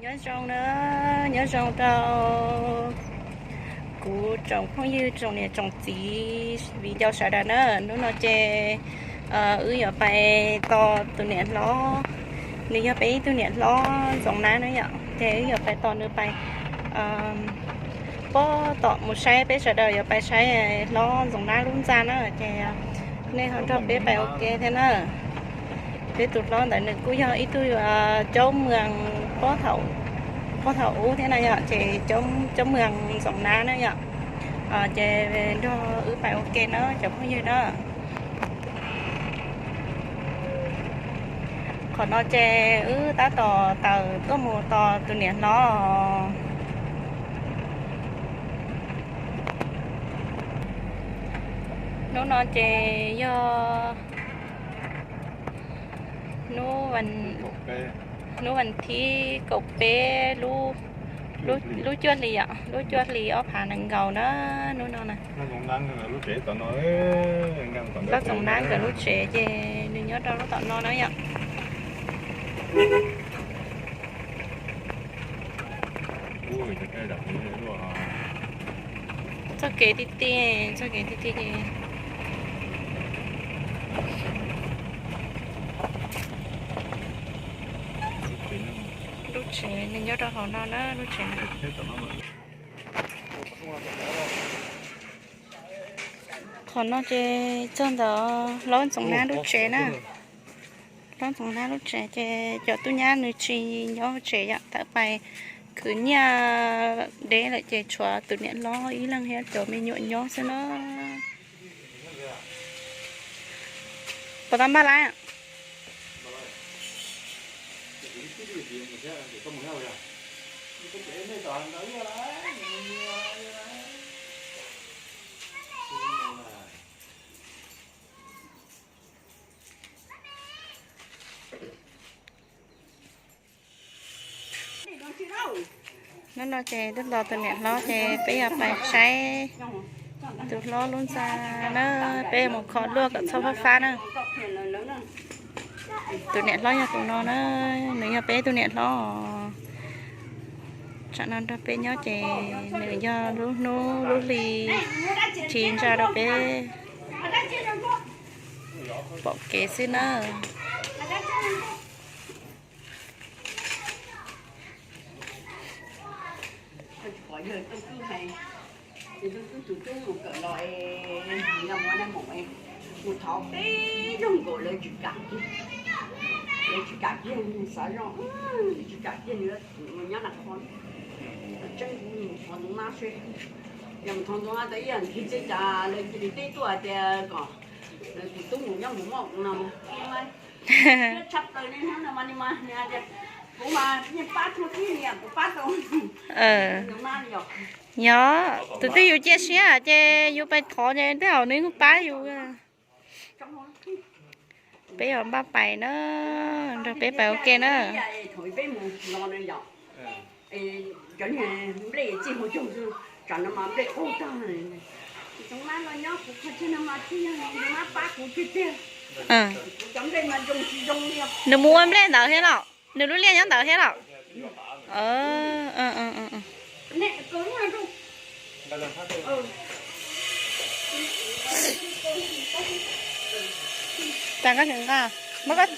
Nyob zoo na, nyob zoo rau kuv tsoom phooj ywg tsoom niam tsoom txiv viv ncaus sawv daws na. Hnub no ces wb yuav pais tos tus niam hlob, nws yog peb ib tug niam hlob Ntxoov Nab na yom, ces wb yuav pais tos nws pais pob tom mus saib, peb sawv daws yuav pais saib hlob Ntxoov Nab lub ntxa na, ces nej ho nrog peb pais ua ke thiab na. Peb tus hlob ntawd nws kuj yog ib tug caub mwees, pob thaum ub thiab na yom, ces caub mwees Ntxoov Nab na yom. Ces nrog wb pais ua ke na cov phooj ywg na. Qhov no ces wb tab tom tawm tuaj mus tos tus niam hlob. Hnub no ces yog hnub vas thib kaum peb lub cuaj hli yom, lub cuaj hli ob phav nees nkaum na, hnub no na. Hlob Ntxoov Nab nkawd lub tsev ces nws nyob rau lub tom no na yom. Txoj kev tiag tiag, txoj kev tiag tiag ces lub tsev nws nyob rau hauv no na, lub tsev. Qhov no ces txog ntawm hlob Ntxoov Nab lub tsev na. Hlob Ntxoov Nab lub tsev ces cov tub nyab nws tsis nyob tsev yom, tawm pais khwv nyiaj deb lawm ces tshuav tus niam hlob ib leeg thiab cov me nyuam nyob xwb na. Puas tau npaj lawm? Hnub no ces twb tos tus niam hlob ces peb yuav pais saib tus hlob lub ntxa na, peb mus kho luaj kom txhob fab fab na. Tus niam hlob yog tus no na, nws yog peb tus niam hlob. Tsam no nrog peb nyob ces nws yog lub hnub lub hli ris ntsa rau peb pom kev xwb na. Tus tub mus kawm los es mus thov peb zaug nkaus lawv tsis kam kiag, lawv tsis kam kiag, xav zoo, tsis kam kiag, nyob nram qhov tseeb, mus thov Ntxoov Nab seb, yog mus thov Ntxoov Nab tas ib yam nthi txij cas lawv cia li teb tuaj hais tias kom tus tub mus nyob mus moj no. Siab tshaj plaws li hnub no mas, kuv mas yeej pab txhua txhua niam, kuv pab tau Ntxoov Nab li os. Yog tus twg yus cia siab ces yus pais thov ces tej zaum nws kuj pab yus. Peb yuav npaj pais na, nrog peb pais ua ke na. Thaum peb mus no na yom, cov niag nplej txij hauv caug xwb, tsam no mas nplej qaug tag. Ntxoov Nab los nyob kuv qhov chaw no mas thiaj yog Ntxoov Nab pab kuv tiag tiag. Kuv cov nplej mas zoo tsis zoo li. Nws mus ua nplej ntawd thiab los? Nws lub liaj nyob ntawd thiab los? Tag koj tseem nqa, muab koj.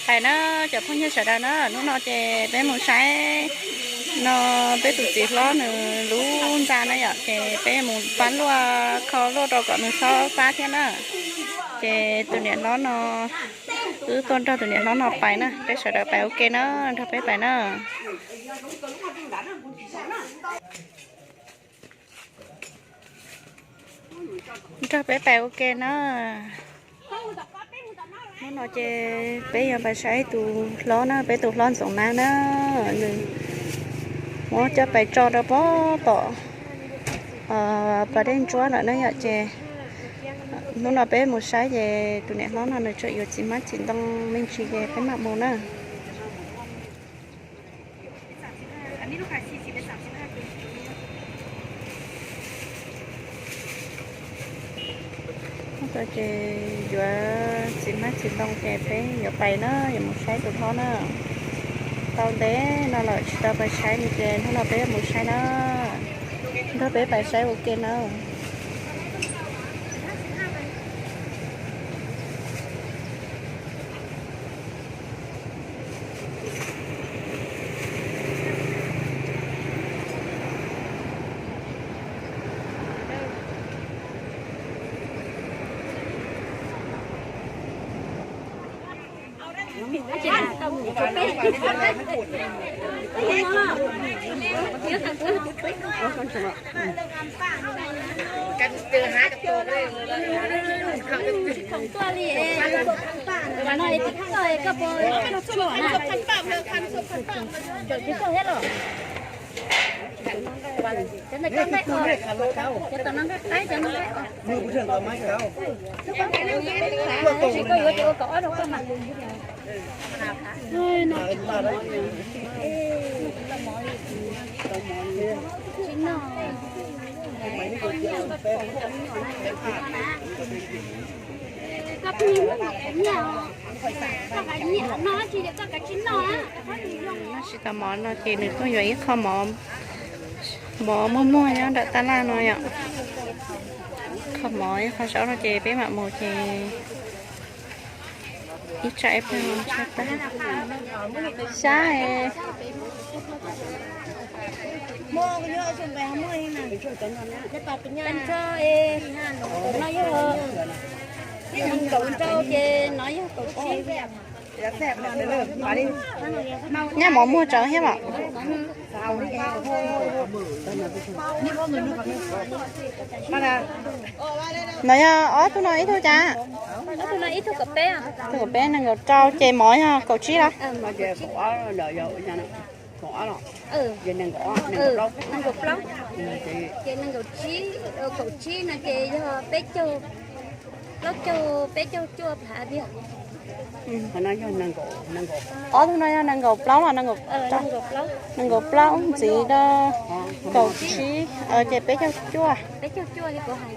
Pais na cov phooj ywg sawv daws na, hnub no ces peb mus saib no peb tus txiv hlob nws lub ntxa na yom, ces peb mus pab luaj kho luaj rau kom nws txhob fab thiab na. Ces tus niam hlob no, wb tuaj nrog tus niam hlob no pais na, peb sawv daws pais ua ke na, nrog peb pais na. Nrog peb pais ua ke na. Hnub no ces peb yuav pais saib tus hlob na, peb tus hlob Ntxoov Nab na, nws muab coj pais tso rau pem tom pas dej ntsuab lawm na yom. Ces hnub no peb mus saib ces tus niam hlob no nws tseem yuav txiv hmab txiv ntoo me ntsis ces peb mam mus na. Ces yuav txiv hmab txiv ntoo ces peb yuav pais na, yuav mus saib tus hlob na. Tau ntev no lawm tsis tau pais saib nws ces hnub no peb yuav mus saib na. Nrog peb pais saib ua ke na. Tsis tau mov no ces nws tuaj yuav ib qho mov, mov muag muag nyob nram tab laj no yom. Qho mov ib qho zaub no ces peb mam mus ces ib tsam ib pliag tshab tag. Xyab es no yog kaum rau ces no yog kaum tsib. Nyab mov muag tsawv thiab mas. No yog ob tug no ib tug cas? Ib tug kaum peb, nees nkaum rau ces mov yog kaum tsib los? Nees nkaum plaub. Ces nees nkaum tsib, kaum tsib no ces yog peb caug, plaub caug, peb caug cuaj phav tiag. Ob tug no yog nees nkaum plaub los nees nkaum plaub ntxiv rau kaum tsib, ces peb caug cuaj. Peb caug cuaj li kuv hais.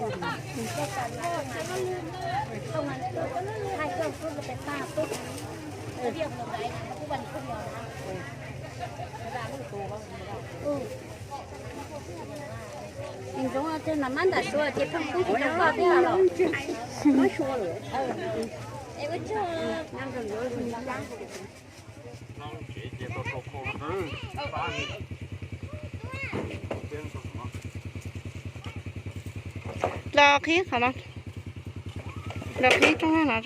Nws zoo tiag, nws mab ntam suav ces pheej poob tsis tau koj thiab los. Los qhib qhov no, los qhib rooj no.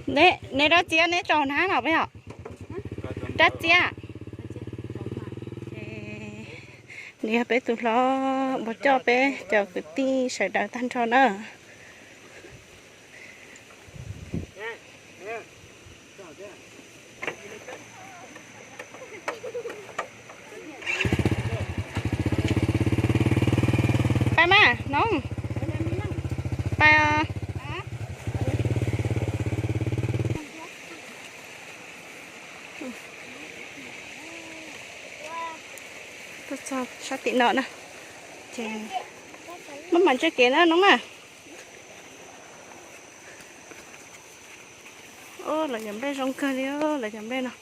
Neb, neb rab txiab neb tsaus hnab los peb os? Rab txiab. Nws yog peb tus hlob uas coj peb cov kwv tij sawv daws tag nrho na. Pais mas nob, pais os. Tuaj txog sab tim no na, ces maj mam ntsia kev na nob na. Lawv cov nplej zoo kawg li, lawv cov nplej no.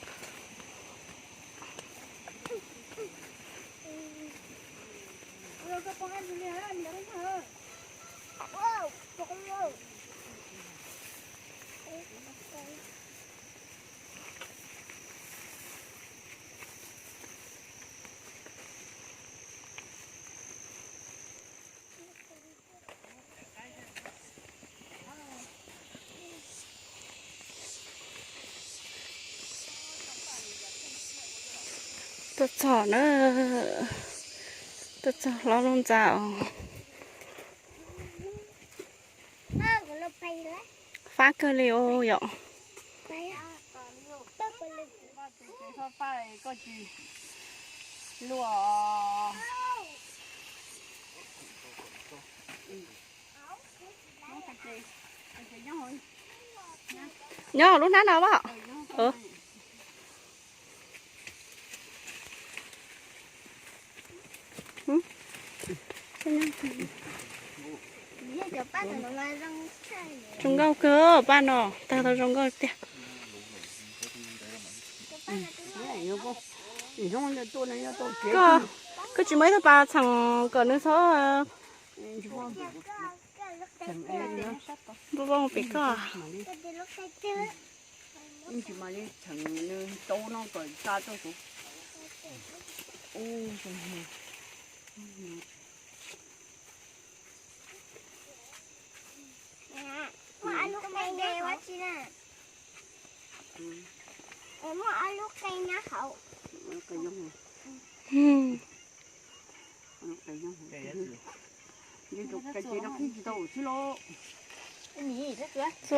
Tuaj txog na, tuaj txog hlob Looj Ntxa os. Fab kawg li os yom. Nyob lub hnab no as. Zoo nkauj kawg paj no, tag tau zoo nkauj tiag. Koj tsis muaj ib tug pas txheem kom nws txhob npau npau pem koj.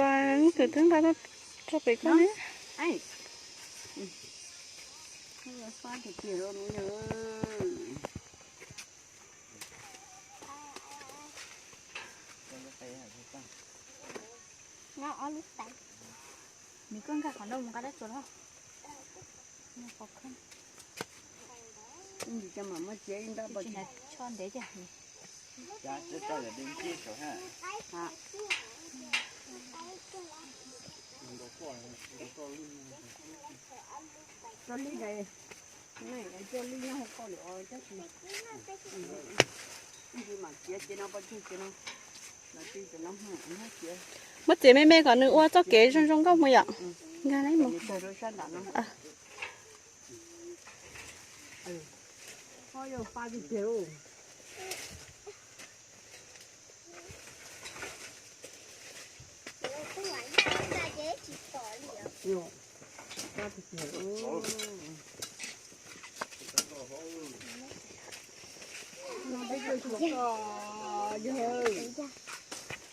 Txuas kwv twb nqa rau pem koj ne. Nws koj nkag qhov no mus nqa dab tsuas los. Cho ntev. Coj lij, coj lij nyob hauv koj lawm os, tab sis mam txiav ces no pov tseg ces no. Muab txiav me me kom nws ua txoj kev zoo zoo nkauj mus yom. Nkag mus.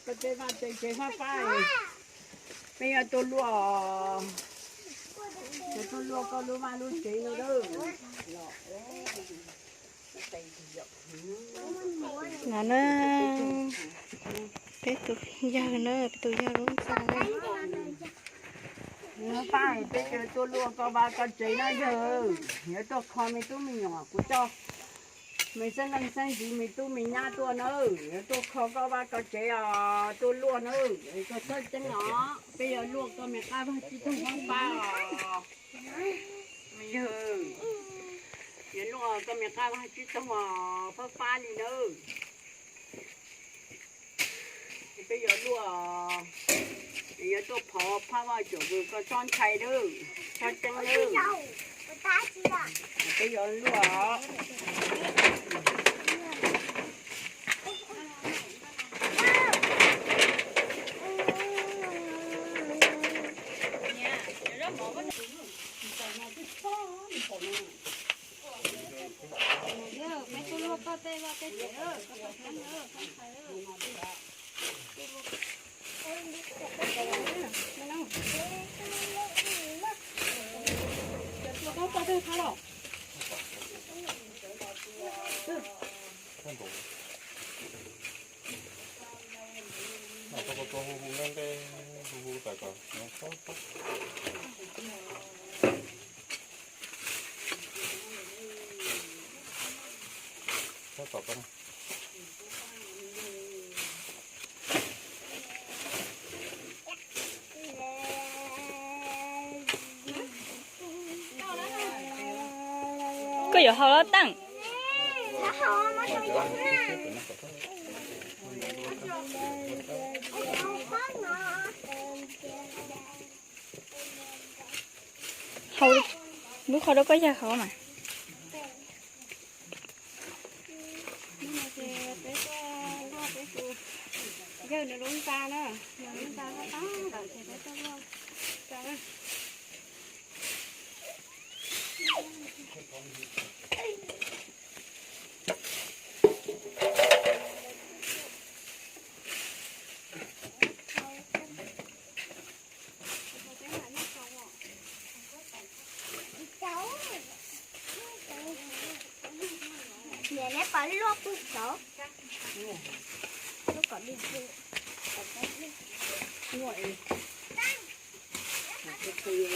Peb vaj tsev fab fab, peb yuav tuaj luaj, yuav tuaj luaj koj lub vaj lub tsev no. No na, peb tus yawg na, peb tus yawg lub ntxa na. Fab, peb yuav tuaj luaj koj vaj koj tsev no yawg, yuav tuaj kho me tub me nyuam, kuv coj me xeeb leej xeeb ntxwv me tub me nyab tuaj na, yuav tuaj kho koj vaj koj tsev os, tuaj luaj na, koj txhob ceeb os, peb yuav luaj koj me qab vaj tsib taug fab fab os. Me yawg, yuav luaj koj me qab vaj tsib taug os, fab fab li nawb. Peb yuav luaj, yuav tuaj phov phab vaj caum vwm, koj txhob ntshai nawb, txhob ceeb nawb. Peb yuav luaj. Koj yuav haus los Teej? Haus lub qhov rau koj yawg haus mas. Yawg nws lub ntxa na, nws lub ntxa tab tab lawm ces peb tuaj luaj. Niam, neb pom luaj kuj txaus, luaj kom li. Peb tuaj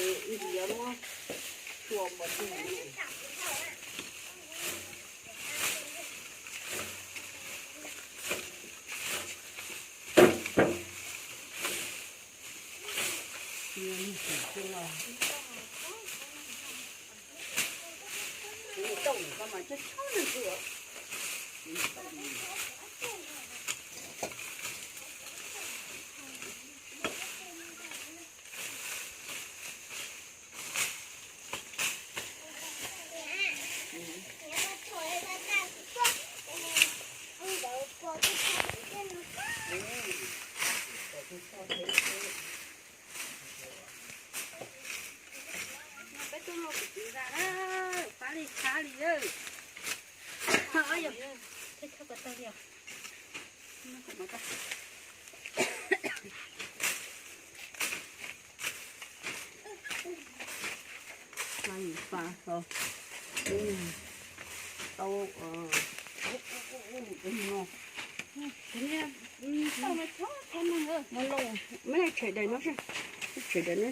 luaj kuv txiv zas na, fab li tshab li. Yog, thiab chob ko taw li os. Fa los tau. Muab tshem daim no, tshem daim no.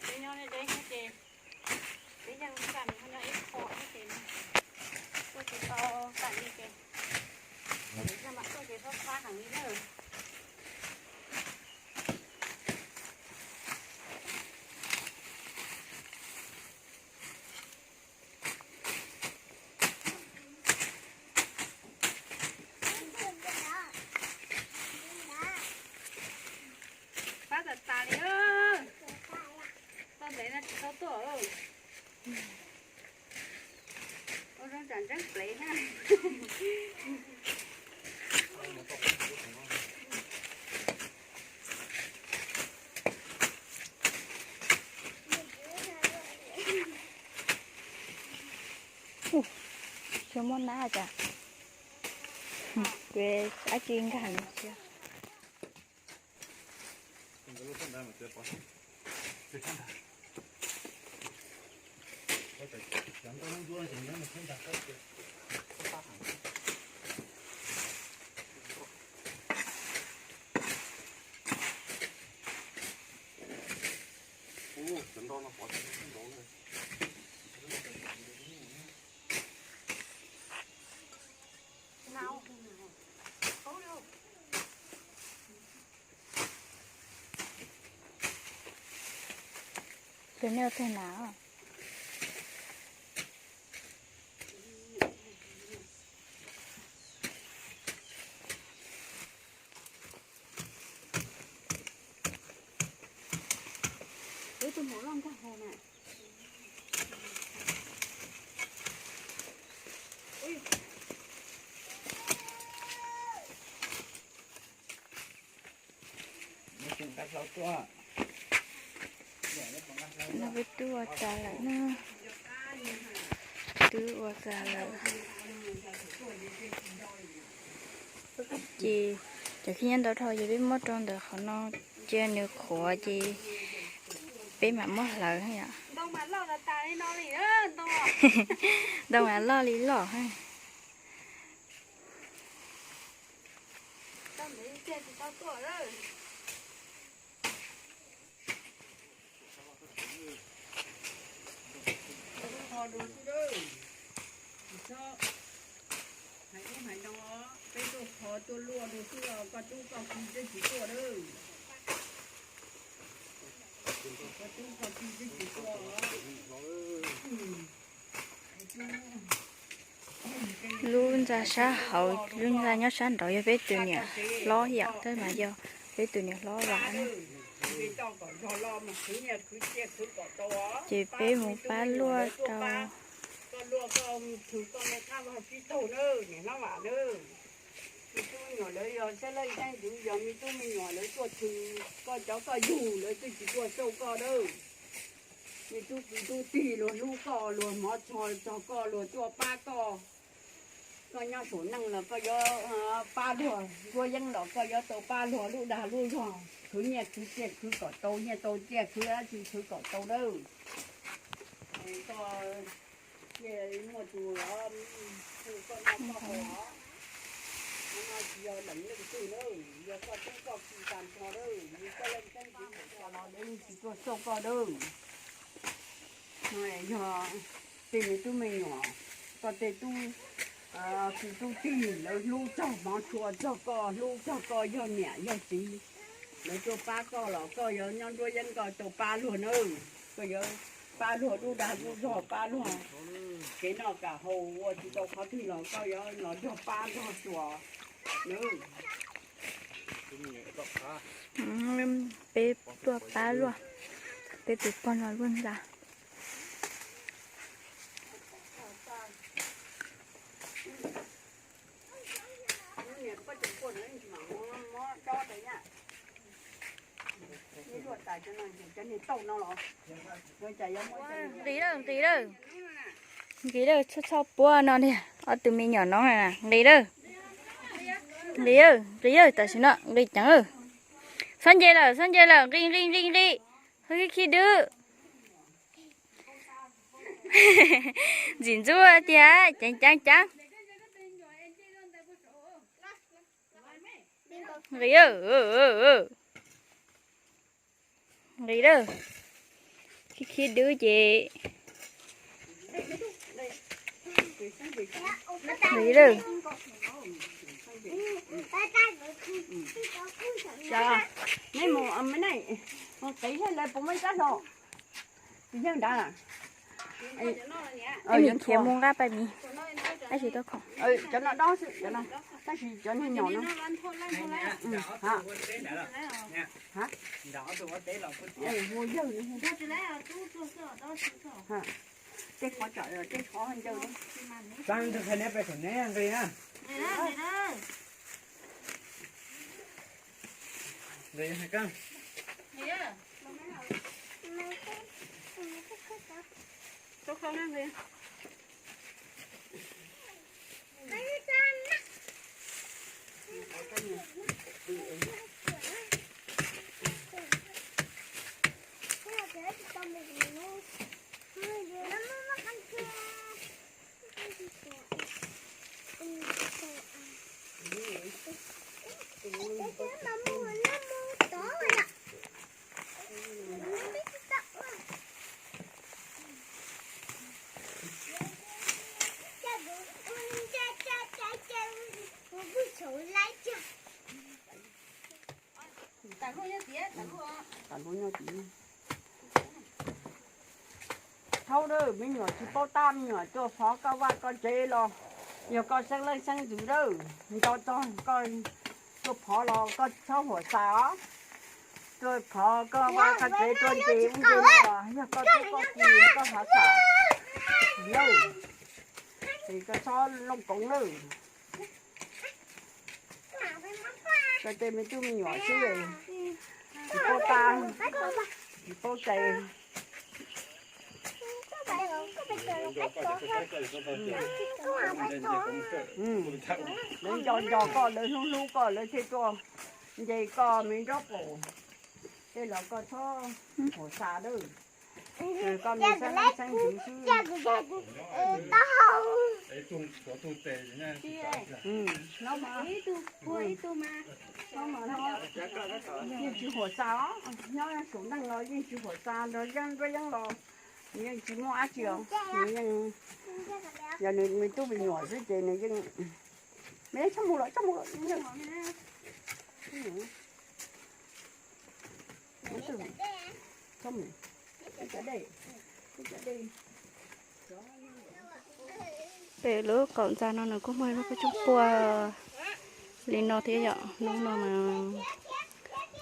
Peb nyob deb deb thiab ces peb yeej kam nyob ib qho thiab ces tuaj tsis tau tam li ces, mam tuaj ces fab fab heev li na. Fab tas tas li. Tau ntev no tsis tau tuaj. Ua zoo tsam ntseeb plev na. Tsis muaj nab cas, kuv dab tsi nkag li thiab. Tus nej ua tag na. No peb twb ua tas lawm na, twb ua tas lawm. Ces cov khib nyiab ntau dhau ces peb muab rau ntawm qhov no, cia nws qhuav ces peb mam muab hlawv yom. Ntoo mas loj li loj. Hais ub hais no, peb tuaj kho tuaj luaj rau xwb os, koj tub koj ki twb tsis tuaj lawm. Koj tub koj ki twb tsis tuaj. Lub ntxa sab hauv, lub ntxa nyob sab nraud yog peb tus niam hlob yom, tab mas yog peb tus niam hlob vam na. Ces peb mus pab luaj rau. Koj luaj koj thwm koj me qab vag tsib taug na, niam hlob vam na. Me tub me nyuam lawv yog xeeb leej xeeb ntxwv, yog me tub me nyuam lawv tuaj thwm koj cov koj yug, lawv twb tsis tuaj xauj koj lawm. Me tub kwv tub tij luag hlub koj, luag hmov txog txog koj, luag tuaj pab koj. Koj nyob saum neej los koj yuav pab luag, nruab yeeb los koj yuav tau pab luag lub dag lub zog, khwv nyiaj khwv txiaj khwv kom tau nyiaj tau txiaj, khwv dab tsi khwv kom tau lawm. Koj muaj tus hu koj noj koj haus os. No tsis yog leej twg lawm, yog koj tub koj ki tag nrho lawm, yog koj leej tub tsis tuaj xauj koj lawm. Yog tej me tub me nyuam, koj tej tub kwv tub tij lawv hlub txog hmov tshua txog koj, hlub txog koj yog niam yog txiv, lawv tuaj pab koj los koj yuav nyob nruab yeeb koj tau pab luag nawb. Koj yuav pab luag lub dag lub zog, pab luag kev noj kam haus, ua tsis tau qhov twg los koj yuav los nrog pab nrog xyuas nawb. Peb tuaj pab luaj, peb tus pog no luaj ntxa. Nqis lawm, nqis lawm, nqis lawm, txhob txhob puab no tiag, ob tug me nyuam no na, nqis lawm, nqis lawm, nqis lawm, tam sim no nqis ceev lawm. Txhob nce lawm, txhob nce lawm, nqis nqis nqis nqis, khib khib dwb. Ntxim ntxub tiag, ceev ceev ceev. Nqis, nqis lawm, khib khib dwb ces. Nqis lawm. Neb mus, mus qev thiab lawv puas muaj ib rab hlau? Tus yawg nrad. Ib nim khiav mus nqa pais miv. Tab sis tau khoom. Cov no dob xwb, cov no, tab sis cov niag nyom no. Mus yawg. Tej qhov tsam tej qhov ncauj. Nqis na. Thaub, me nyuam tsis paub tab, me nyuam tuaj xov koj vaj koj tsev los yog koj xeeb leej xeeb ntxwv lawm, nco txog koj tuaj phov los koj txhob huam xas os. Tuaj thov koj ua qhov tsev tuaj ntes ub ntes no, yog koj tub koj ki koj hav xam lawm, ces koj txhob looj koov lawm. Koj tej me tub me nyuam xwb, tsis paub tab, tsis paub cai. Lawv nco nco koj, lawv hlub hlub koj, lawv thiaj tuaj nce koj me nraub qaum. Tej los koj txhob huam xa lawm, koj me xeeb leej xeeb ntxwv xwb. Yeej tsis huam xa os, nyob saum neej los yeej tsis huam xa, nrog yeeb nruab yeeb los yeej tsis muaj dab tsi os. Nws yeej, yog nws me tub me nyuam xwb ces nws yeej, me txhob mus lawm, txhob mus lawm. Pem lub qaum ntxa no nws kuj muaj lub khaub coob pua li no thiab yom. Lub no mas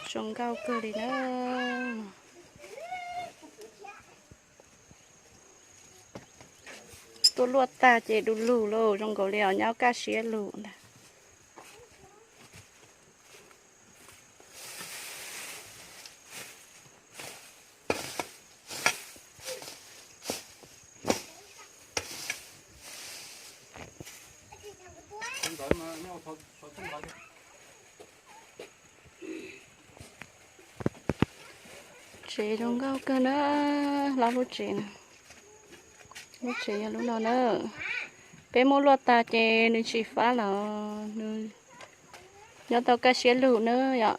zoo nkauj kawg li na. Tuaj luaj tag ces du lug lauj, zoo nkaus li os nyob kaj siab lug ntag. Tsev zoo nkauj kawg na, hlob lub tsev na. Lub tsev yog lub no na. Peb muab luaj tag ces nws tsis fab los nws nyob tau kaj siab lug na yom.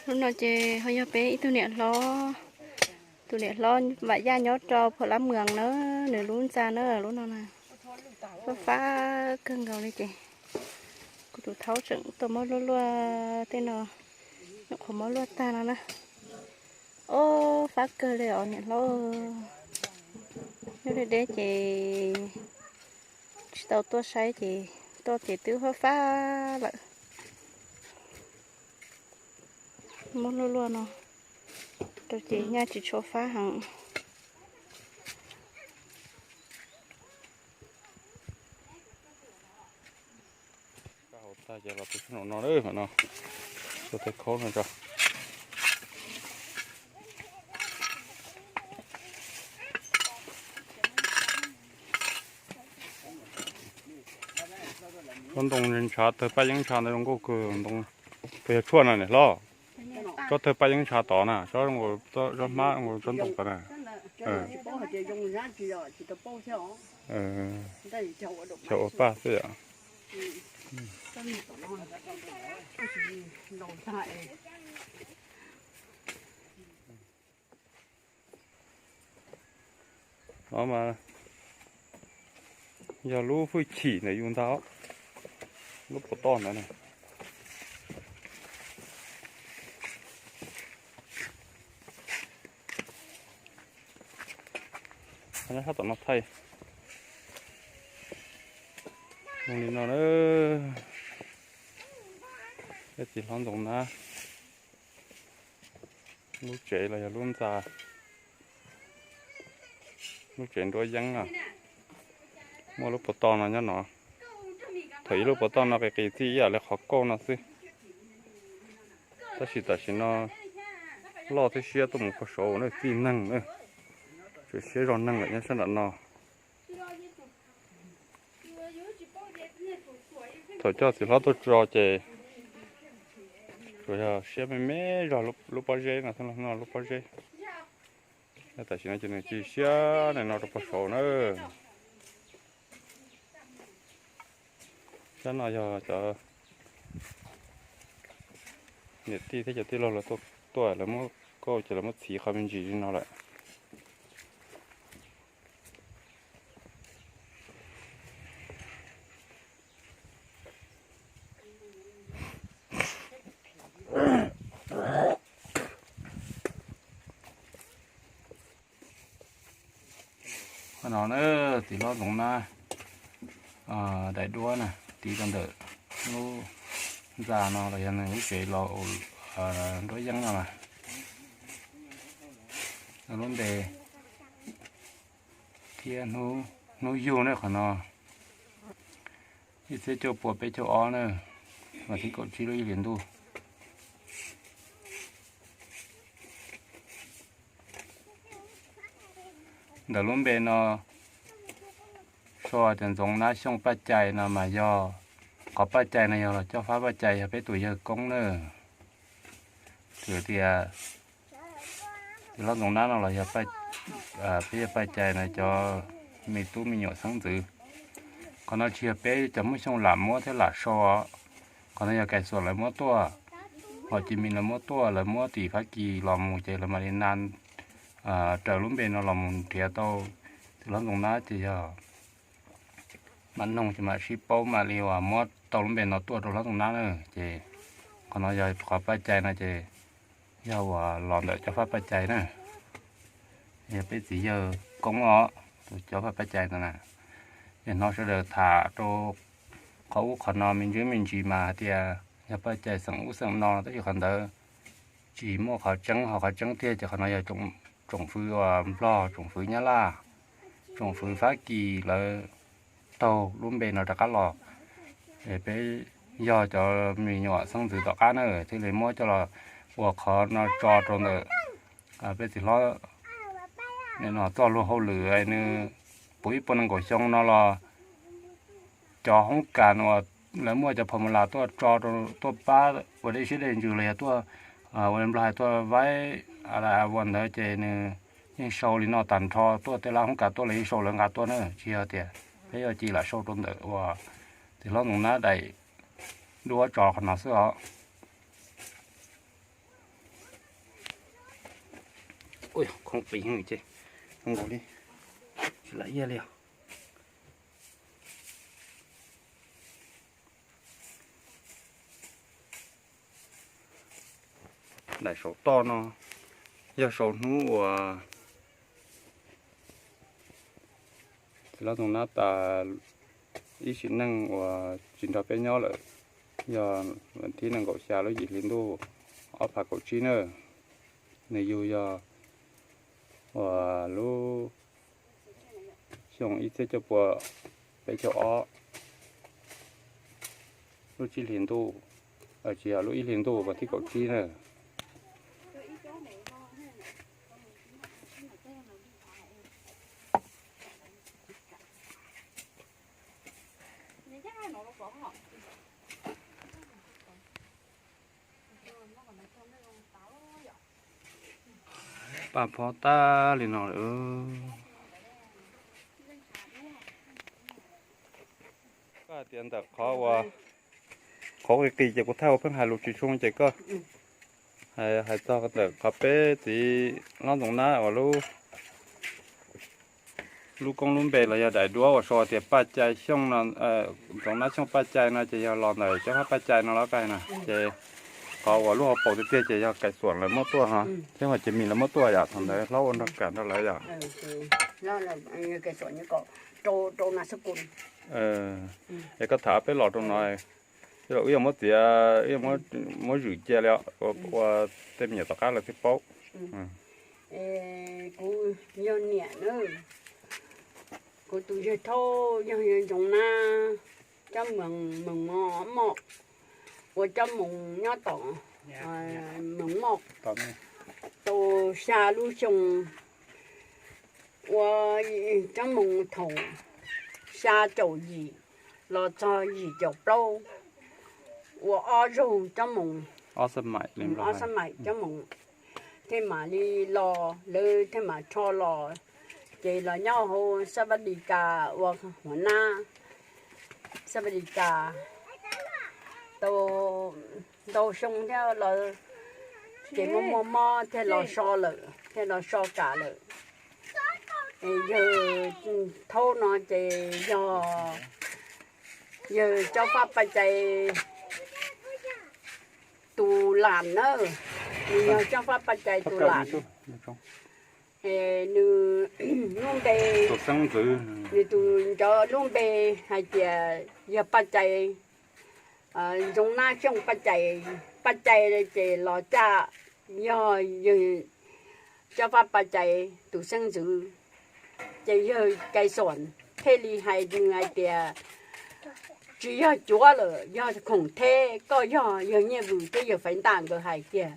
Lub no ces ho yog peb ib tug niam hlob, tus niam hlob Vam Yaj nyob rau Phuam Lab Mws na, nws lub ntxa na lub no na. Fab fab kawg nkaus li ces kuv tus thaub tseem tuaj muab luaj luaj tej no, nyuam qhuav muab luaj tag no na. Ob, fab kawg li os niam hlob. Nyob deb deb ces tsis tau tuaj saib ces tuaj ces twb fab fab lawm. Muab luaj luaj no rau ces nyaj tsis tshua fab heev. Hauv tag ces los tus sab nraum no, no, tus teg khaub no tso. Tsob ntoo ntshav tawg paj yeeb ntsha ntawd zoo nkauj kawg ntoo. Puas yog tshuaj no niam hlob? Tsob tawg paj yeeb ntsha tod na, tsob, tsob hmab, tsob ntoo tod na. Xyaum ua paj xwb yom. No mas yog lub hwj chim ntawm yus ntag, lub puas toj ntawd na. Nyob sab tom no thaij zoo li no na. Peb txiv hlob Ntxoov Nab lub tsev los yog lub ntxa, lub tsev nruab yeeb no, muaj lub puas toj no nyob no. Thaum ub lub puas toj no qis qis txij ib yam li qhov kauj no xwb, tab sis tam sim no loj thiab siab tuaj mus puag saud na, txij neeg na, tsuas siab zog neeg lawm nyob sab nram no. Thaum coj txiv hlob tuaj tso ces tsuas yog siab me me zog lub pob zeb no xwb, no lub pob zeb. Tam sim no ces nws cia siab li no rau puag saud na. Sab no yog cov niam tij thiab cov tij laug lawv tuaj, lawv muab kauj ces lawv muab txhiv qhov me ntsis li no lawm. Qhov no na, txiv hlob Ntxoov Nab daim duab na, tiv rau ntawm lub ntxa no los yog nws lub tsev los nruab yeeb no na, lub npe thiab hnub yug na qhov no, ib txhiab cuaj pua peb caug ob na, vas thib kaum tsib lub ib hlis ntuj. Ntawm lub npe no sau tias Ntxoov Nab Xyooj Paj Cai no mas yog qhov Paj Cai no yog los coj fab Paj Cai yog peb tus yawg koob na. Txawm tias tus hlob Ntxoov Nab no los yog peb yawg Paj Cai no cov me tub me nyuam xeeb ntxwv. Qhov no tsis yog peb cov Hmoob Xyooj lam muab thiab lam sau os. Qhov no yog Kais Xuam lawv muab tuaj, hos Cis Mis lawv muab tuaj, lawv muab tim Fab Kis los mus ces lawv mam li na raws lub npe no los mus nrhiav tau tus hlob Ntxoov Nab ces yog mam noog ces mam sib paub mam li uas muab tau lub npe no tuaj rau hlob Ntxoov Nab na. Ces qhov no yog qhov Paj Cai no ces yog uas los ntawm cov fab Paj Cai na, yog peb txiv yawg koob os, tus cov fab Paj Cai no na. Ces hnov sawv daws tham rau qhov ub qhov no me ntsis me ntsis mas hais tias yog Paj Cai xeem ub xeem no tab sis qhov ntawd tsis muaj qhov tseeb, ho qhov tseeb tiag ces qhov no yog tsoom fwv uas Nplog, tsoom fwv Nyab Laj, tsoom fwv Fab Kis lawv taug lub npe no rov qab los. Peb yog cov me nyuam xeeb ntxwv tom qab na thiaj li muab coj los ua qhov no tso rau ntawm peb txiv hlob no txoj luag hauj lwm nws puv ib puas nees nkaum xyoo no los cov hoob kas uas lawv muaj cov phom mus las tuaj tso rau, tuaj pab ua dej siab dej ntsws los yog tuaj ua Nplog hais tuaj vaib ua ntawd ces nws yeej sau li no tag nrho tuaj, tej lab hoob kas tuaj los yeej sau lawv nqa tuaj na, tsis yog tias peb yuav cia lam sau rau ntawm uas tus hlob Ntxoov Nab daim duab tso qhov no xwb os. Khoob pis ces zoo nkaus li tsis lam iaj li os. Daim saum toj no yog sau hnub uas txiv hlob Ntxoov Nab tas ib sim neej uas tsis nrog peb nyob lawm, yog vas thib nees nkaum xya lub yim hli ntuj ob phav kaum tsib na. Nws yug yog uas lub xyoo ib txhiab cuaj pua peb caug ob lub tsib hlis ntuj, tsis yog lub ib hlis ntuj vas thib kaum tsib na. Paj phob tag li no lawm. Koj hais tias ntawm qhov uas qhov qis qis ces kuv thaij ua pheej hais lus tsis zoo ces koj hais txog ntawm qhov peb txiv hlob Ntxoov Nab uas lub lub koob lub npe los yog daim duab uas sau tias Paj Cai Xyooj no, Ntxoov Nab Xyooj Paj Cai no ces yog los ntawm cov fab Paj Cai no los koj hais na. Ces qhov uas lub hauv paus tiag tiag ces yog Kais Xuam lawv muab tuaj ho, thiab Huas Ceg Mis lawv muab tuaj yom, thaum ntawd hlob ua nrog kam nrog lawv yom. Es koj tham peb los rau no, wb yuav muab txiav, wb yuav muab zwm cia li os, ua tej me nyuam tom qab lawv thiaj paub. Kuv yog niam na, kuv tus yawg thaub yog Ntxoov Nab, cov moos Mos Moj, ua cov moos nyob tom Mos Moj tau xya lub xyoo, ua cov moos thaum xya caum yim los txog yim caum plaub, ua ob zaug cov moos, ob xab maim cov moos, thiaj mam li los, lawv thiaj mam rho los, ces los nyob hauv South Africa ua huam nab South Africa tau ntau xyoo thiab lawm, ces muaj muaj mob thiaj los so lawm, thiaj los so kam lawm. Yawg thaub no ces yog yawg cob fab paj cai tus lam na, nws yog cob fab paj cai tus lam. Nws lub npe, nws tus ncov lub npe hais tias yog Paj Cai, Ntxoov Nab Xyooj Paj Cai, Paj Cai ces los caj yog yawg Cob Fab Paj Cai tus xeeb ntxwv, ces yawg Kais Xom thiaj li hais nws hais tias, tsis yog cuav lawm, yog khoom theb, koj yog yawg Nyiaj Vwm thiab yawg Faiv Ntaj nkawd hais tiag.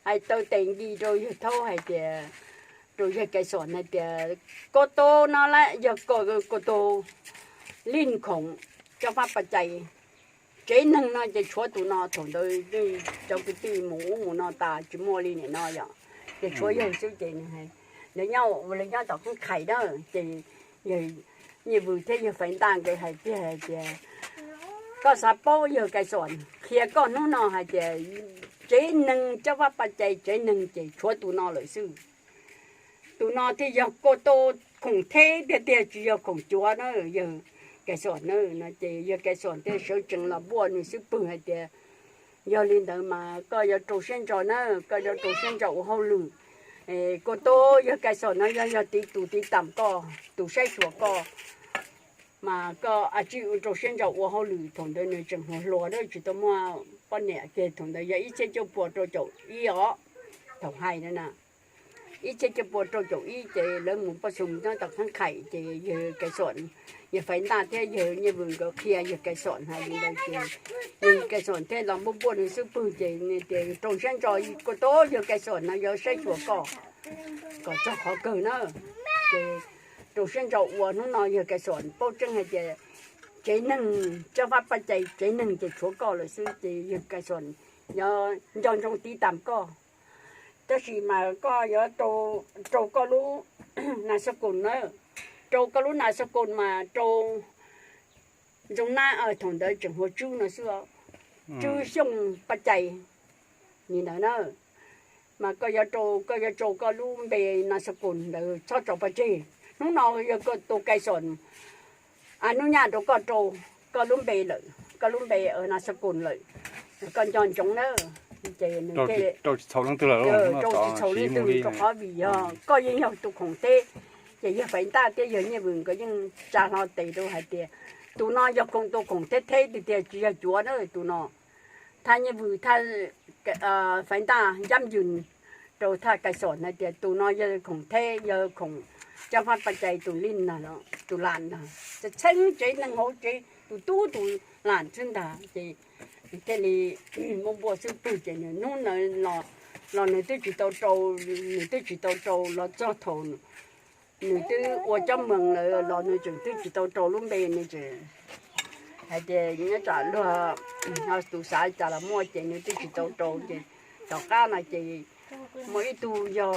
Hais taw tes nki rau yawg Thaub hais tias, rau yawg Kais Xom hais tias, koj tub no lawm yog koj, koj tub lij khoom Cob Fab Paj Cai, tsev neeg no ces tshuav tus no. Thaum ntawd cov kwv tij mus ub mus no tas tsis muaj li nim no yom, ces tshuav yawg xwb ces nws nyob, lawv nyob tom Khab Khais na, ces yawg Nyiaj Vwm thiab yawg Faiv Ntaj nkawd hais tiag hais tias, koj xav paub yawg Kais Xom qhia koj hnub no hais tias tsev neeg Cob Fab Paj Cai tsev neeg ces tshuav tus no lawm xwb. Tus no thiaj yog koj tub khoom theb tiag tiag, tsis yog khoom cuav na yawg Kais Xom na. No ces yawg Kais Xom thiaj sawv tsees los npuaj nws xub pwg hais tias, yog li ntawd mas koj yuav rau siab ntso na, koj yuav rau siab ntso ua hauj lwm. Koj tub yawg Kais Xom no yog, yog tiv tus tiv tam koj, tus saib xyuas koj, mas koj a tsij ua rau siab ntso ua hauj lwm. Thaum ntawd nws tseem hluas hluas, tsis tau muaj poj niam, ces thaum ntawd yog ib txhiab cuaj puas rau caum ib os. Thaum hais na, ib txhiab cuaj puas rau caum ib ces lawv mus poj xum nyob tom Khab Khais ces yawg Kais Xom, yawg Faiv Ntaj thiab yawg Nyiaj Vwm nkawd qhia yawg Kais Xom hais li ntawd ces yawg Kais Xom thiaj los npuaj npuaj nws xub pwg ces tias, rau siab ntso, koj tub yawg Kais Xom no yuav saib xyuas koj kom txog qhov kawg na. Ces rau siab ntso ua, hnub no yawg Kais Xom paub tseeb hais tias tsev neeg Cob Fab Paj Cai tsev neeg ces tshuav koj lawm xwb, ces yawg Kais Xom yuav nco ntsoov tiv tam koj. Tab sis mas koj yuav rau koj lub nas xab koos na, rau koj lub nas xab koos mas rau Ntxoov Nab, thaum ntawd tseem hu ua Tswb no xwb, Tswb Xyooj Paj Cai li ntawd na. Mas koj yuav rau, koj yuav rau koj lub npe nas xab koos ntawd txhob tso pov tseg. Hnub no yog koj tus Kais Xom a nub nyaj rau koj rau koj lub npe lawm, koj lub npe nas xab koos lawm, koj nco ntsoov na. Ces nws thiaj rau tsis txhaum leej twg rau qhov vim yog koj yeej yog tus khoom theb. Ces yawg Faiv Ntaj thiab yawg Nyiaj Vwm nkawd yeej tsa hlo tes rau hais tias, tus no yog khoom, tus khoom theb theb tiag tiag, tsis yog cuav na tus no. Thaj Nyiaj Vwm, thaj Faiv Ntaj ncab ywm rau thaj Kais Xom hais tias tus no yog khoom theb, yog khoom Cob Fab Paj Cai tus lij ntag, tus lam ntag, txheeb tsev neeg hauv tsev, tus tub tus lam xwb ntag. Ces thiaj li muab npuaj xub pwg ces nws hnub ntawd los nws twb tsis tau rau, nws twb tsis tau rau los txog thaum nws twb ua cob moos lawm los nws tseem twb tsis tau rau lub npe, nws tseem hais tias nyob tsam luag tus xav cas los muaj ces nws twb tsis tau rau. Ces tom qab no ces muaj ib tug yog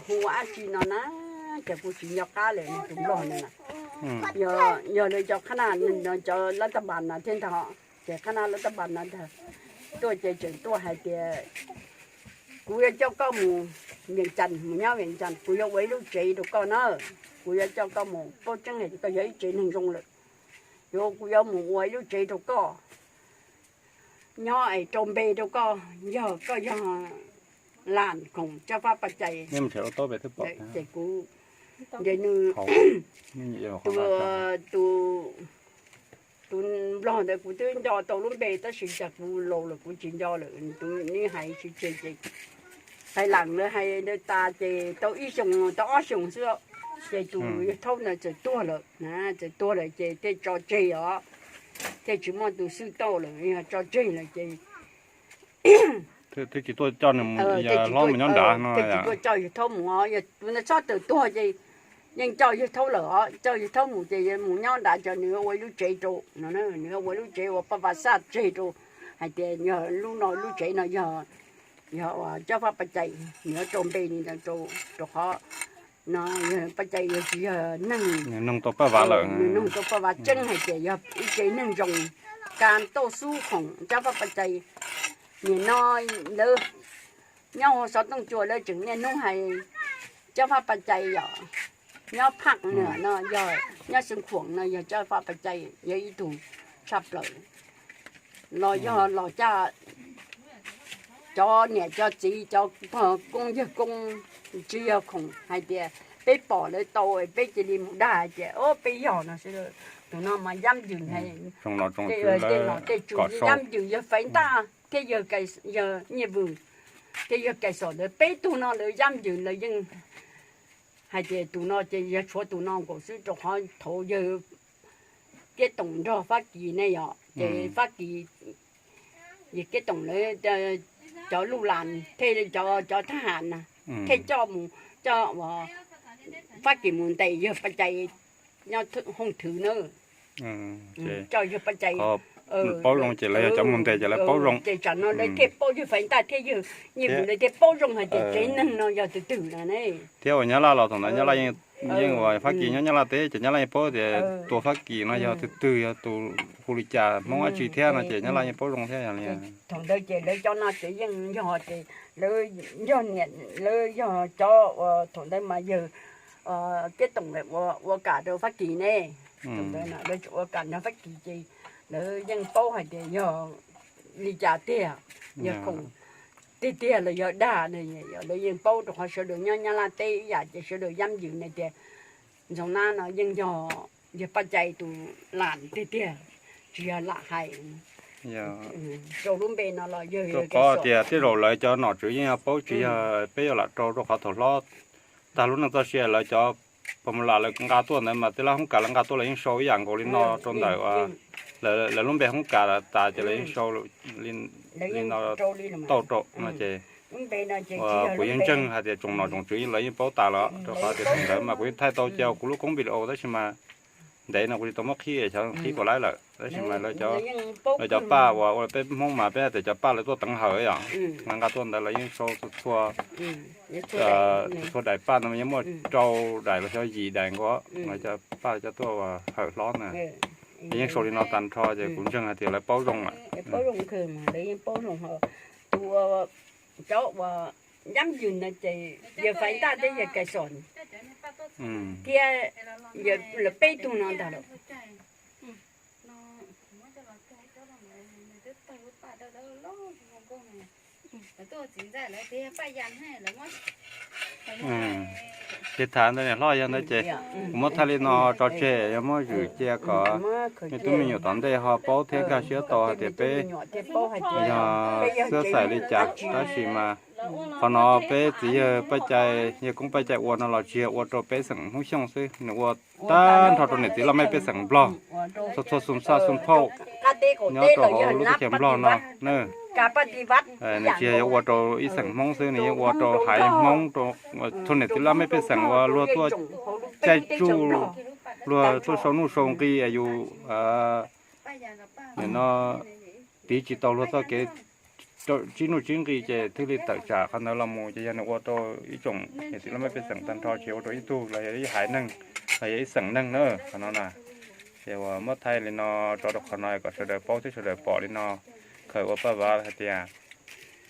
hu ua Ab Tsi no na, ces kuv tsis nco qab lawm tus nplog no na. Yog lawv cov qhab naj, cov lab tab npas no thiab ntag, ces qhab naj lab tab npas no ntag, tuaj ces tseem tuaj hais tias, kuv yuav coj koj mus Vias Cas, mus nyob Vias Cas, kuv yuav ua ib lub tsev rau koj na. Kuv yuav coj koj mus, paub tseeb hais tias koj yog ib tsev neeg zoo lawm, yuav, kuv yuav mus ua ib lub tsev rau koj, nyob es rau npe rau koj, yog koj yog Lam Khoom Cob Fab Paj Cai. Ces kuv, nws, tus, tus nplog ntawd kuv twb nco tau lub npe tab sis cas kuv laus lawm kuv tsis nco lawm, tus nws hais tsis tseg ces hais lam lawv hais tas ces tau ib xyoos tau ob xyoos xwb, ces tus yawg Thaub ntawd txawm tuag lawm, txawm tuag lawm ces thiaj tso tseg os, thiaj tsis muaj tus xwb tau lawm, yog tso tseg lawm ces twb tsis tuaj coj nws mus, yog hlob mus nyob nrad no, twb tsis tuaj coj yawg Thaub mus os, yog tus ntawd txhob tawm tuag ces yeej coj yawg Thaub lawm os, coj yawg Thaub mus ces mus nyob nrad ces nws ua ib lub tsev rau no, nws ua ib lub tsev ua paj vas xaj tseg rau, hais tias yog lub no lub tsev no yog, yog Cob Fab Paj Cai, nws yuav rau npe li ntawd rau, rau qhov no yog Paj Cai yog tsis yog neeg, nws noog tau paj vas tseeb hais tias yog ib tsev neeg zoo, kas tauj xub khoom Cob Fab Paj Cai. Nim no lawv nyob hauv xov tooj cua lawv tseem niaj hnub hais Cob Fab Paj Cai yom, nyob Phaj Nwm no yog, nyob Xeev Khuam no yog Cob Fab Paj Cai yog ib tug tshaj plaws, los yog los caj cov niam cov txiv cov pog koob yawg koob, tsis yog khoom hais tias peb pom lawv tau peb cia li mus dag hais tias o peb yog no xwb, Tus no mas yab ywm, tej nom tej tswv yab ywm yog Faiv Ntaj thiab yog Nyiaj Vwm, thiab yog Kais Xom ntawd peb tug no lawv yab ywm lawv yeej hais tias tus no ces yog tshuav tus no nkaus xwb, rau qhov thaum yawg Kiab Toom nrog Fab Kis ne yom, ces Fab Kis, yawg Kiab Toom lawv cov luj las thiab cov thab ham na, thiaj coj mus, coj Fab Kis mus ntes yawg Paj Cai nyob Hooj Thwv na. Coj yawg Paj Cai paub zoo ces lawv yog cov mus ntes ces lawv paub zoo. Ces tsam no lawv thiaj paub, yawg Faiv Ntaj thiab yawg Nyiaj Vwm lawv thiaj paub zoo hais tias tsev neeg no yog tus twg no ne. Thiab uas Nyab Laj los thaum ntawd Nyab Laj yeej, uas Fab Kis nyob Nyab Laj teb ces Nyab Laj yeej paub tias tus Fab Kis no yog tus twg, yog tus hu li cas, Hmoob dab tsi thiab no ces Nyab Laj yeej paub zoo thiab yog li. Thaum ntawd ces lawv cov no ces yeej yog ces lawv yog niam, lawv yog cov uas thaum ntawd mas yawg Kiab Toom ua kam rau Fab Kis ne. Thaum ntawd lawv ua kam nrog Fab Kis ces lawv yeej paub hais tias yog li cas tiag, yog khoom tiag tiag los yog dag, lawv yeej paub rau qhov sawv daws nyob Nyab Laj teb ib yam ces sawv daws yab ywm na tias Ntxoov Nab no yeej yog, yog Paj Cai tus lam tiag tiag, tsis yog lam hais. Rau lub npe no los yog rau qhov tias tej zaum lawv cov nom tswv yeej yog paub tsis yog peb yuav lam rau, rau qhov thaum hlob tag lub neej txoj sia lawv cov pog mus lam lawv nqa tuaj ntawd mas tej lab hoob kas lawv nqa tuaj lawv yeej sau ib yam nkaus li no rau ntawm lawv lub npe hoob kas tas ces lawv yeej sau li no tau rau no ces kuv yeej ntseeg hais tias tsoom nom tsoom tswv lawv yeej paub tas lawm rau qhov tias thaum ntawd mas kuv yeej thaij tau cia kuv lub koob video tab sis mas ntev no kuv tsis tau muab qhib, xyov qhib puas laib lawm tab sis mas lawv cov paj uas ua peb Hmoob mas peb hais tias cov paj lawv tuaj teev hawm yom, mas nqa tuaj ntawd lawv yeej sau txhua, txhua daim paj no yeej muaj rau daim los xyov yim daim nkaus, lawv cov paj cov tuaj hawm hlob na. Yeej sau li no tag nrho ces kuv ntseeg hais tias lawv paub zoo lawm. Cov uas yab ywm ntawd ces yawg Faiv Ntaj thiab yawg Kais Xom thiab lawv peb tug no ntag lawm. Ces tham ntawd niam hlob yog ntawd ces kuv muab thaij li no tso tseg, yog muab zwm cia kom me tub me nyuam tom ntej ho paub thiab nkag siab tau hais tias peb yog xwb xaim li cas. Tab sis mas qhov no peb txiv yawg Paj Cai, yawg Koob Paj Cai ua no los tsis yog ua rau peb xeem Hmoob Xyooj xwb, nws ua tag nrho rau niam txiv laj mej pej xeem Nplog, txhua txhua xu xaj xu phauj nyob rau hauv lub teb chaws Nplog no na. Nws tsis yog yuav ua rau ib xeem Hmoob xwb, nws yeej ua rau haiv Hmoob, rau txhua niam txiv laj mej pej xeem uas luag tuaj caij tsuj, luag tuaj sau nuj sau nqi yus nim no tiv tsis tau luag txoj kev tsib nuj tsib nqi ces thiaj li tawm tsam qhov ntawd los mus ces yog nws ua rau ib tsoom niam txiv laj mej pej xeem tag nrho, tsis ua rau ib tug los yog ib haiv neeg los yog ib xeem neeg na qhov no na. Ces uas muab thaij li no tso rau qhov no kom sawv daws paub thiab sawv daws pom li no, khaws ua paj vav hais tias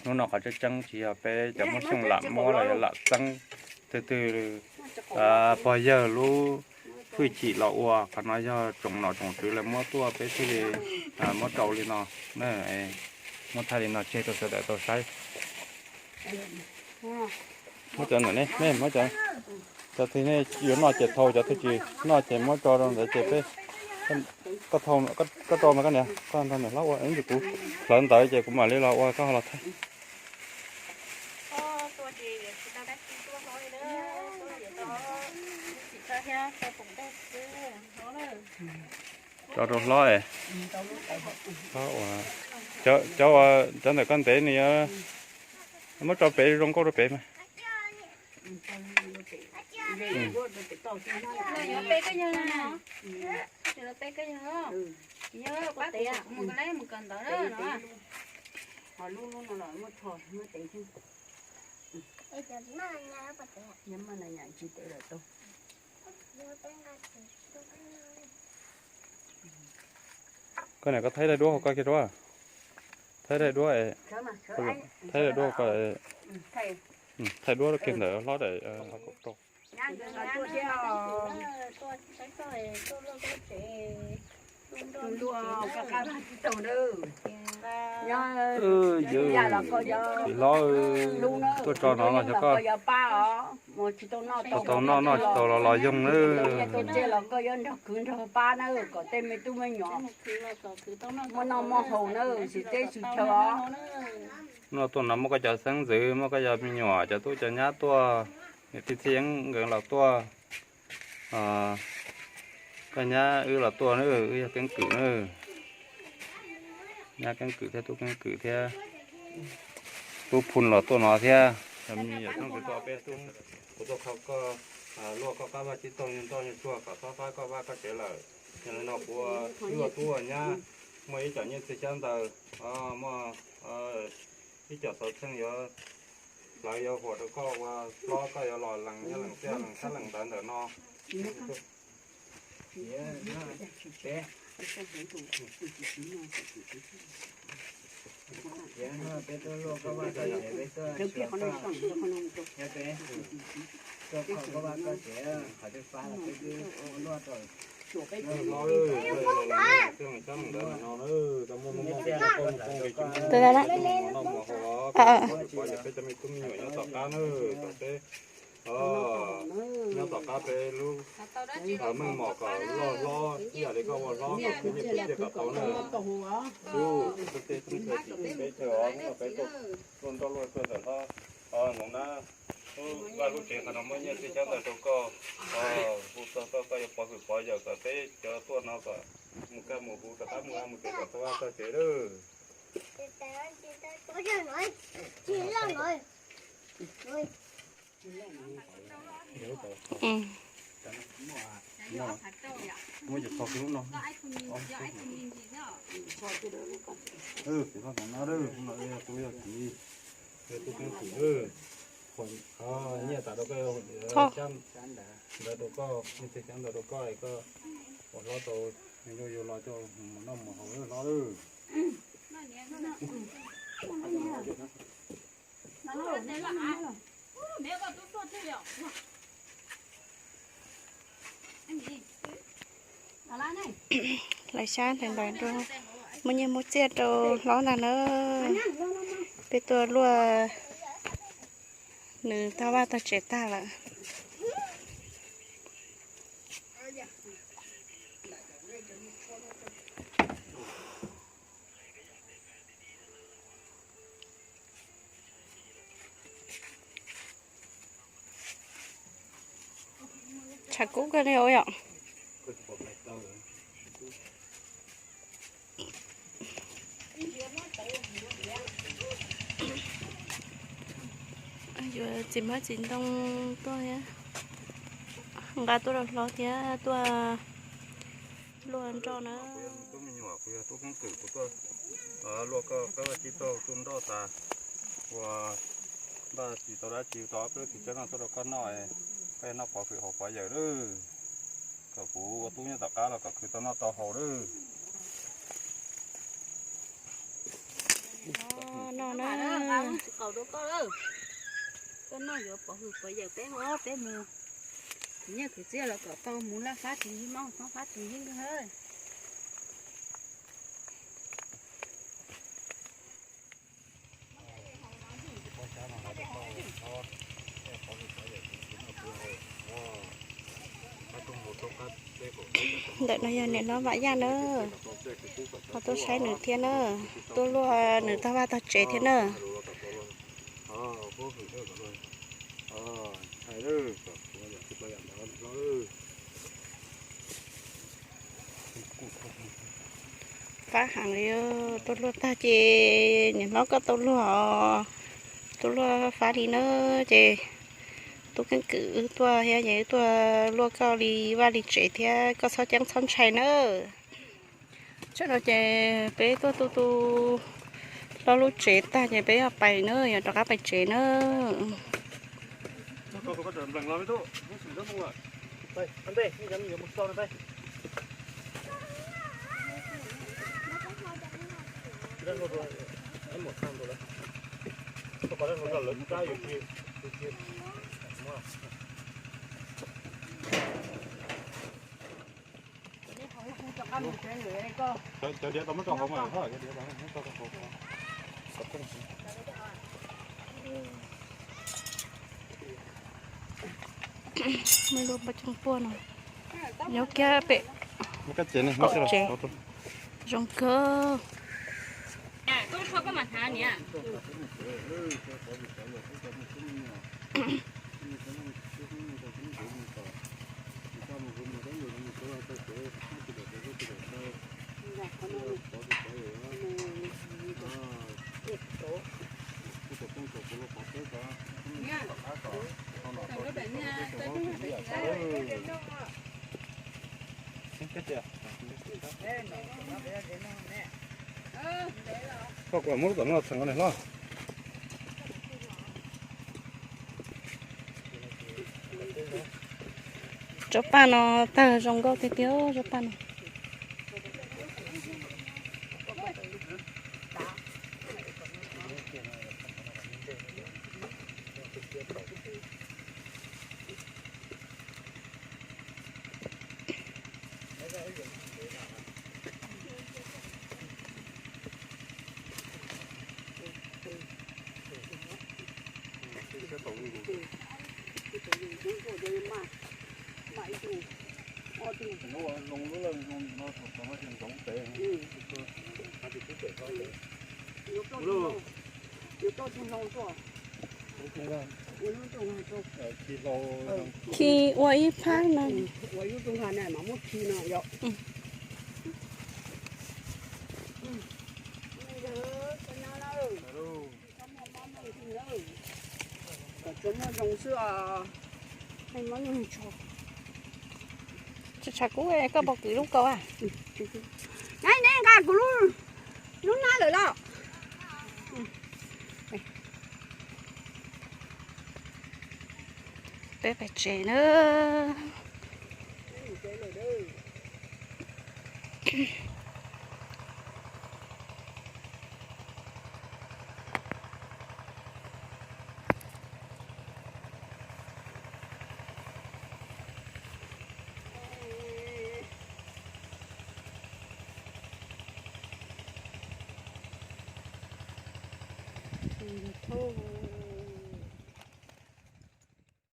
hnub no qhov tseeb tseeb tsis yog peb cov Hmoob Xyooj lam muab los yog lam txeeb twg twg pog yawg lub hwj chim los ua, qhov no yog tsoom nom tsoom tswv lawv muab tuaj peb thiaj li muab rau li no. Muab thaij li no tseg rau sawv daws tau saib. Muab cov ntawm ne, muab cov, cov twg nej yuav noj ces thau, cov twg tsis noj ces muab tso rau ntawd ces peb, koj rau mas koj niam, koj nrog niam hlob ua, ib ntsis kuv hlawv ntawd ces kuv mam li los ua koj los thaij. Tso rau hlob, cov, cov ntawm koj ntev nws muab tso pem zoo nkauj rau pem mas. Koj niam, koj thaij daim duab hauv koj kiag rau. Thaij daim duab, thaij daim duab koj, thaij duab kiag ntawm hlob daim rau. Txiv hlob, tuaj tso no los xyov koj. Tsis tau noj noj tsis tau los los yoog na. Tau tseg los koj yuav nrog khwv nrog pab na, kom tej me tub me nyuam muaj noj muaj haus na, tsis teb tsis chaw os. Noj tuaj no muaj koj cov xeeb ntxwv, muaj koj cov me nyuam, cov tub cov nyab tuaj, niam tij txiv yeeb nkawd los tuaj, koj nyab wb los tuaj na, wb yog keeb kwm na. Nyab keeb kwm thiab tub keeb kwm thiab tub phun los tuaj no thiab. Yog me nyuam tub kwv tuaj peb tub, kuv tuaj kho koj luaj koj qab vaj tsib taug nyuag nroj nyuag tsuag kom txhob faib koj vaj koj tsev lawm. Yog li no kuv ua tub ua nyab, muaj ib co nyiaj txiag xyab ntawv, muaj ib co xov txheej yuav hlawv yuav huam rau koj ua hlob, koj yuav los lees nyiaj lees txiaj lees xyab lees ntawv ntawm no. Nyob tom qab peb lub meej mom kom loj hlob, ib yam li koj ua hlob kom khwv nyiaj khwv txiaj kom tau na. Ub, tej teb chaws tim peb chaw os, peb tuaj luaj nroj luaj tsuag tawm hlob. Noov na, vaj lub tsev qhov no muaj nyiaj txiag xyab ntawv rau koj, hu txog koj, koj yuav pov hwm pov yawm kom peb cov tuaj no kom mus kaj mus huv rov qab mus vaj mus tsev kom txog vaj txog tsev lawm. Nyiaj tas rau koj, ntawd rau koj, nyiaj txiag xyab ntawv rau koj, koj ua hlob tau, yug yug los coj mus noj mus haus hlob lawm. Lawv xyab ntawv ntawd rau, muaj nyiaj muaj txiaj rau hlob ntag na. Peb tuaj luaj nws tag vaj tag tsev tag lawm. Tshav kub kawg li os yom. Yuav txiv hmab txiv ntoo tuaj thiab, nqa tuaj rau hlob thiab tuaj luaj nroj na. Tub me nyuam, kuv yog tub keeb kwm, kuv tuaj luaj koj qab vaj tsib taug tuaj nroj tas, ua npaj tsis tau dab tsi, tau ob peb lub txiv tsawb noj tuaj rau koj noj, koj noj pov hwm haus pov yawm lawm. Kom kuv ua tub nyob tom qab los kom khwv tau noj tau haus lawm. Noj na. Koj noj yuav pov hwm pov yawm peb, peb mus khwv nyiaj khwv txiaj los kom tau mus laj fab tsis yig, mob fab tsis yig nkawg. Ntawm no yog niam hlob Vam Yaj na, ho tuaj saib nws thiab na, tuaj luaj nws tog vaj tog tsev thiab na. Fab heev li, tuaj luaj tag ces niam hlob koj tau luag os, tuaj luaj fab li na, ces tub keeb kwm wb tuaj thiab ces wb tuaj luaj koj li vaj li tsev thiab, koj txhob ceeb txhob ntshai na. Tsam no ces peb tuaj tu tu hlob lub tsev tag ces peb yuav pais na, yuav rov qab pais tsev na. Cov diav tau muab rau hauv mas, cov diav tau muab rau hauv. Muaj lub nplooj puag no nyob kiag pem kaum tsev. Zoo kawg. Koj kuv muab lub tom no txheem no hlob. Tsob paj no tawg zoo nkauj tiag tiag tsob paj no. Khi ua ib phab no. Tshav kub, koj puas kwv lub kaus a? Neb nqa kuv lub, lub nab lawm los? Peb pais tsev na.